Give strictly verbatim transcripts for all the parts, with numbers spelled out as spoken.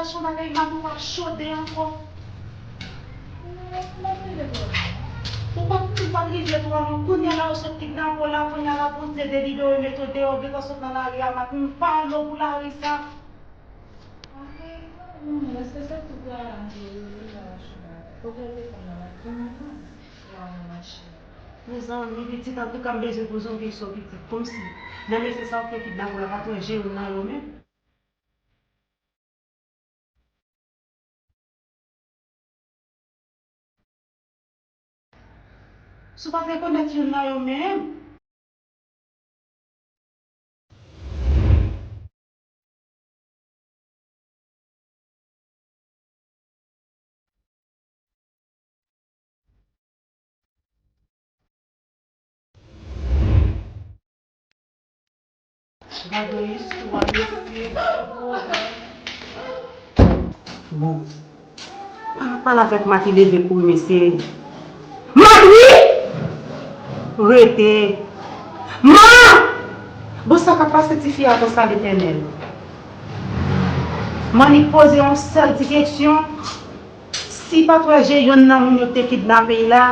Yon bagay, madanm w ap chode ankò. Ou pa, ou pa rive twò lwen. Kounye a la, yo sot kidnape w la, kounye a la, Bondye delivre w, mete w deyò, w gentan sot nan lari a, madanm, m pale w pou lari sa. Mezanmi, pitit, antouka, m bezwen poze yon kesyon, pitit. Kòmsi, nan mesye sa yo ki kidnape w la, pa t wè je youn nan yo menm? Si w pa t rekonèt youn nan yo menm. Gade istwa mesye. Bon. Pa pale avèk ma ki leve kouri mesye. Ma wi! Rete. Ma! Bon, sa k ap pase tifi a konsa, Letènèl? Mwen li poze yon sèl ti kesyon. Si pa t wè je yonn nan moun yo k te kidnape l la,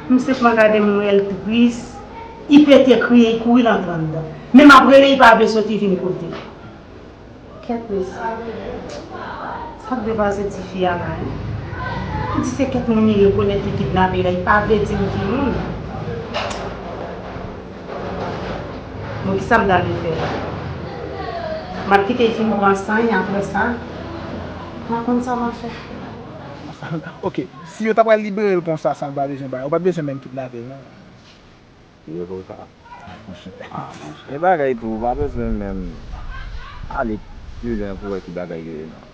m senpman gade m wè l tris, li pete kriye, li kouri l antre anndan. Men m ap rele, li pa vle soti vin kote. Kèt mesye. Sa k depase tifi a la, en? Li di se kèt moun li rekonèt li kidnape la, li pa vle di m ki moun. Bon, kisa m ta dwe fè la? M ap kite l fin pran san y apre sa, m a konn sa m a fè. Ok, si yo ta pral libere l konsa san l pa bezwen bay, ou pa t bezwen menm kidnape l non. Yo konsa. Ah, monchè. E bagay tou, ou pa bezwen menm ale pi lwen pou wè ki bagay yo ye non.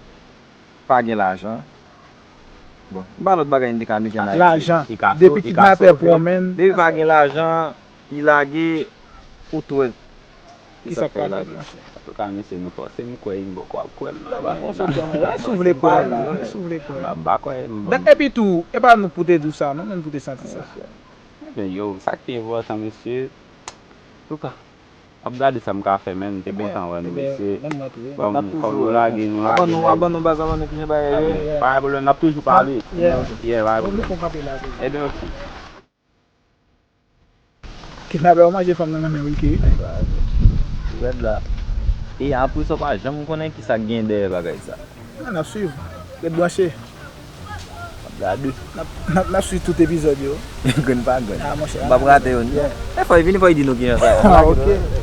Pa gen lajan. Bon, pa lòt bagay n te ka mete an Ayiti. Lajan. Depi kidnapè pran men. Depi pa gen lajan, li lage ou twè. Kisa k pral fèt, monchè? Antouka, mesye, nou fòse m kwè, m poko ap kwè m nan bagay la. Si w vle kwè, si w vle kwè. M pa kwè, m pa. Epi tou, e pa nou pou te di w sa, non, men pou te santi sa. Men yo, sa k pi enpòtan, mesye, antouka, m ap gade sa m ka fè, men m te kontan wè nou, mesye. Bon, fòk nou lage, nou lage. Ban nou, ban nou baz, ban nou ki jan bagay yo ye. Pa gen pwoblèm, n ap toujou pale. Yeah, pa gen pwoblèm. Ebyen, ok. Kidnapè yo manje fanm nan nan men Wilky wi. Rèd la. E anplis ou pa janm konnen kisa k gen dèyè bagay sa. N ap swiv. Ret branche. N ap gade. N ap, n ap, n ap swiv tout epizòd yo. Grenn pa grenn. Ah, monchè. M p ap rate youn. Yeah. E fò li vini, fò li di nou kijan sa ye. Ah, ok.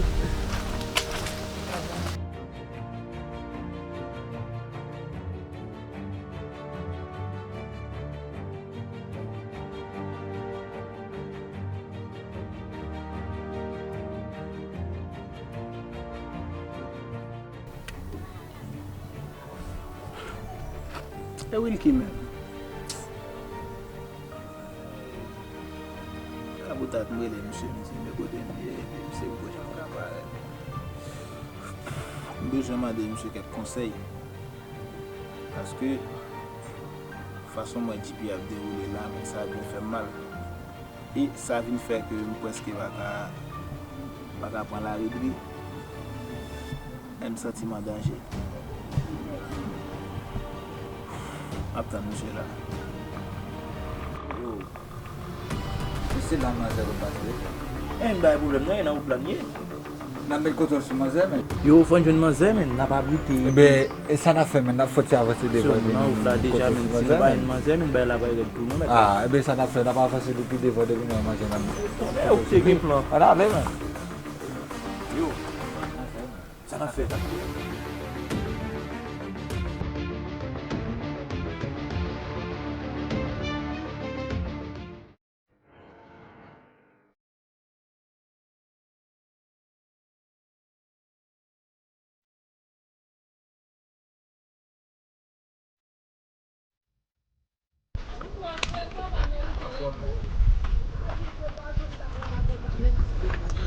E Wilky menm. Raboutat m rele misye, m di, men kote m ye, epi misye pou janm ka parèt. M bezwen mande misye kèk konsèy. Paske fason m wè G P ap dewoule la, men sa vin fè m mal. E sa vin fè ke m prèske pa ka, pa ka pran lari dri. Men m santi m an danje. M ap tann misye la. Yo. Se la manzè konn pase. E m bay pwoblèm non, e nan wout la m ye. N ap met kontwòl sou manzè, men. Yo, fò n jwenn manzè, men, n ap abrite. Ebyen, e sa n ap fè, men, n ap fòti avanse devan. Nan wout la deja, men, si nou pa jwenn manzè, men, bay la bay rèd tou, non, mèt. Ah, ebyen, sa n ap fè, n ap avanse li pi devan, depi nou wè manzè n ap. Ok, gen plan. Ann ale, men. Yo. Sa n ap fè?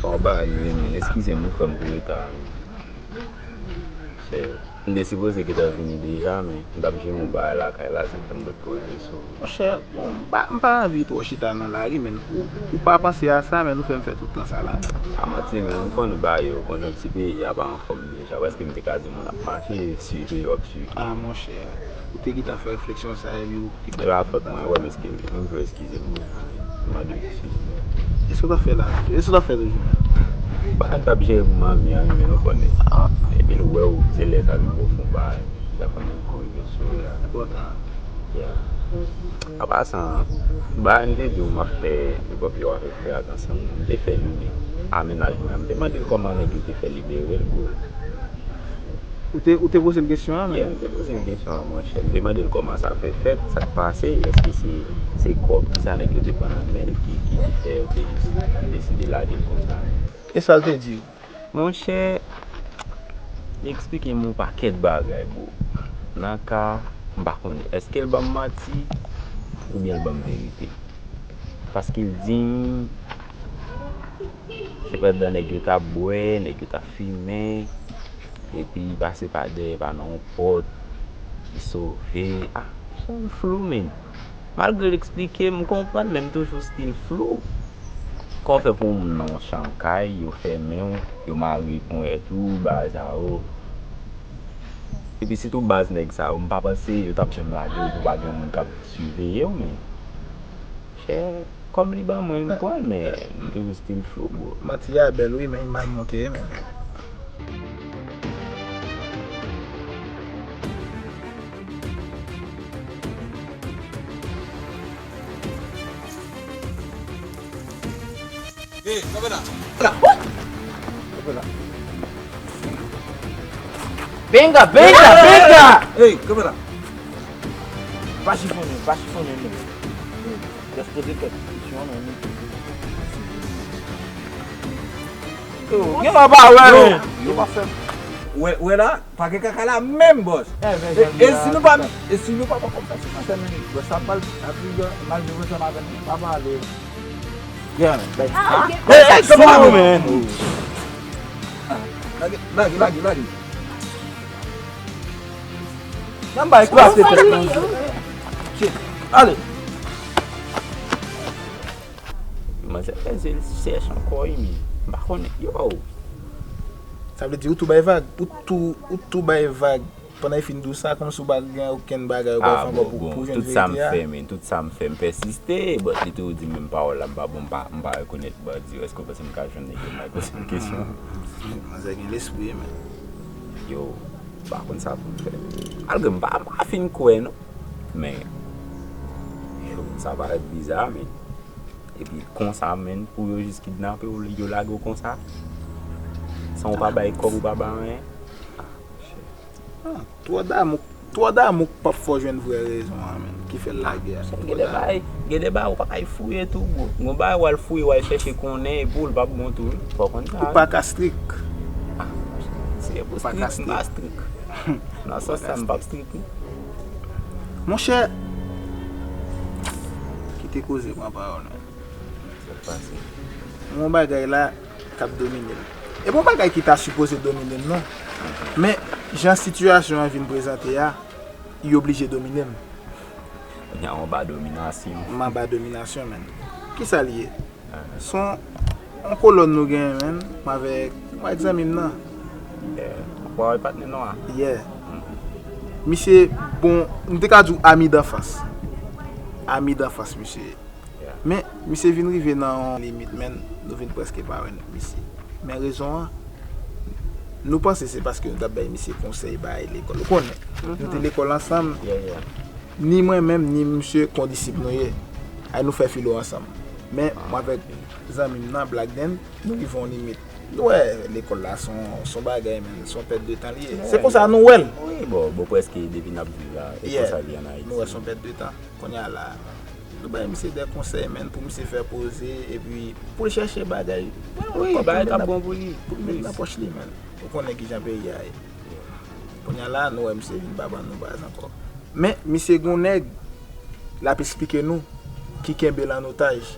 Fò bagay yo ye, men eskize m wi frè m pou reta a. Chè, m te sipoze gentan vini deja, men m t ap jwenn ou bay lakay la, se fè m ret poze sou ou. Monchè, bon, m pa, m pa anvi twò chita nan lari, men ou, ou pa panse a sa, men nou fè m fè tout tan sa la. Pa manti, men m konn bagay yo, ou konn ti peyi a pa anfòm li. Sa prèske m te ka di moun ap mache, swiv yo ap swiv. Ah, monchè, ou te gentan fè refleksyon sa, epi ou te... E pa fòt mwen, wè, m eskize, m vle eskize m, mwen mande eskize. E sa w t ap fè la? E sa w t ap fè toujou? Bagay m t ap jere pou manmi an, wi, men nou konnen. Ah. Epi l wè w, se lè sa vin pwofon bagay. Sa fè m kouri vin sou ou la. Twò ta. Yeah. An pasan, bagay m te di w m ap fè, m p ap yo avèk frè ak ansanm, m te fè li amenajman. M te mande l kòman nèg yo te fè libere l, bro. Ou te, ou te poze l kesyon an, men? Yeah, m te poze l kesyon an, monchè. M te mande l kòman sa fè fèt, sa k pase, èske se, se kòb, kisa nèg yo te pran nan men l ki, ki, ki fè yo te deside lage l konsa? E sa l te di w? Monchè, li eksplike m yon pakèt bagay, bro. Nan ka, m pa konnen, èske l ban m manti oubyen l ban m verite. Paske l di m, se pandan nèg yo t ap bwè, nèg yo t ap fimen, epi li pase pa dèyè, pa nan yon pòt, li sove. Ah, m flou, men. Malgre l eksplike m, m konprann, men m toujou still flou. Kòman w fè pou w nan yon chanm kay, yo fèmen w, yo mare ponyèt ou, bagay sa yo. Epi sitou baz nèg sa yo, m pa panse yo t ap janm lage w pou pa gen moun k ap siveye w, men. Chè, kòm li ban mwen, m pran l, men m toujou still flou, bro. Manti a bèl, wi, men li mal monte, men. Hey, kanpe la. Kanpe la. Benga, benga, benga! Hey, kanpe la. Pa chifonnen, pa chifonnen, non. Just poze kèk kesyon, non. Yo, gen lè pa wè, men. Yo pa fè. Wè, wè la, pa gen kaka la menm, bòs. E, e si nou pa, e si nou pa pran konfyans nan sè, men, bòs, sa pral, sa pral mal viv ansanm avè nou. Pa pale. Yeah, man. Like, ah, hey, hey, come on, man. Lage, lage, lage, lage. Nan bay eklate tèt mwen. Shit. Ale. Manzè fè zye l chèch ankò, wi, men. M pa konnen. Yo. Sa vle di ou tou bay vag. Ou tou, ou tou bay vag. Pandan l fin di w sa, kòmsi w pa gen okenn bagay ou pral fè ankò pou, pou jwenn verite a. Ah, bon, bon, tout sa m fè, men, tout sa m fè, m pèsiste, but li toujou di menm pawòl la, m pa bon, m pa, m pa rekonèt bandi yo, èske w panse m ka jwenn nèg yo m al poze l kesyon? Manzè gen lespri, men. Yo, m pa konn sa pou m fè. Malgre m pa, m pa fin kwè, non. Men, yo, sa parèt biza, men. Epi konsa, men, pou yo jis kidnape w, yo lage w konsa. San w pa bay kòb, ou pa bay anyen. Ah, twò damou, twò damou k p ap fè w jwenn vrè rezon an, men, ki fè l lage a. Gen de bagay, gen de bagay ou pa kay fouye tou, bro. Gon bagay w al fouye, w al chèche konnen, epi w, l p ap bon tou, wi. Fò w konn sa, wi. Ou pa ka strik. Ah, si se pou strik, m pa strik. Nan sans sa, m p ap strik, wi. Monchè, kite koze pran pawòl, men. Sa k pase? Yon bagay la k ap domine m. E pa yon bagay ki ta sipoze domine m, non. Men, jan sitiyasyon an vin prezante a, li oblije domine m. Kounye a, w anba dominasyon. M anba dominasyon, men. Kisa l ye? Se yon, yon kolòn nou genyen, men. Mwen avèk, mwen avèk zanmi m nan. Yeah. Ou pa wè patnè nou a? Yeah. Misye, bon, m te ka di w ami d'enfance. Ami d'enfance, misye ye. Yeah. Men, misye vin rive nan yon limit, men nou vin prèske pa wè misye. Men rezon an, nou panse se paske nou t ap bay misye konsèy bay lekòl. Ou konnen, nou te lekòl ansanm. Yeah, yeah. Ni mwen menm, ni misye kondisip nou ye. Ay nou fè filo ansanm. Men, mwen avèk zanmi m nan, Black Dan, nou rive yon limit. Nou wè lekòl la se yon, se yon bagay, men, se yon pèt de tan li ye. Se konsa nou wè l. Wi, bon, bon, prèske depi n ap viv la, e konsa l ye ann Ayiti. Nou wè se yon pèt de tan. Kounye a la, nou bay misye de konsèy, men, pou misye fè poze, epi pou l chèche bagay. Wi, bagay k ap bon pou li. Pou l met nan pòch li, men. Ou konnen kijan peyi a ye. Kounye a la, nou wè misye vin pa ban nou baz ankò. Men, misye gen yon nèg, l ap esplike nou, ki kenbe l an otaj.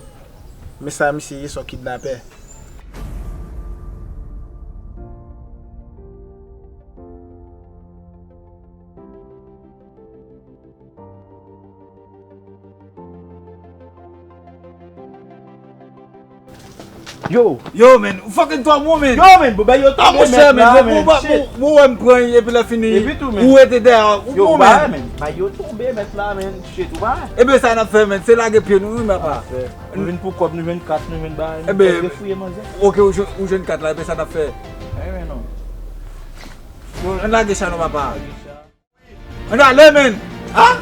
Men sa misye ye, se yon kidnapè. Yo, Yo, men, ou fucking twò bon, men. Yo, men, bon, bay yo Ah, tonbe monchè, mèt men, la, bon, men, bon, shit. Bon, bon, wè m pran, epi lè fini, Epi tou, men. Ou rete dèyè, ou Yo, bon, bay, men. Men, bay yo tonbe mèt la, men, shit, ou bay. Ebe, sa n ap fè, men, se lage pye nou, wi, men apa. Nou vin pou kòb, nou jwenn kat, nou jwenn bay, nou Ebe, fè defouye manzè. Ok, ou jwenn, ou jwenn kat la, ebe, sa n ap fè. Wi, men non. Ann lage chay nou, papa. Ann ale, men. Ah,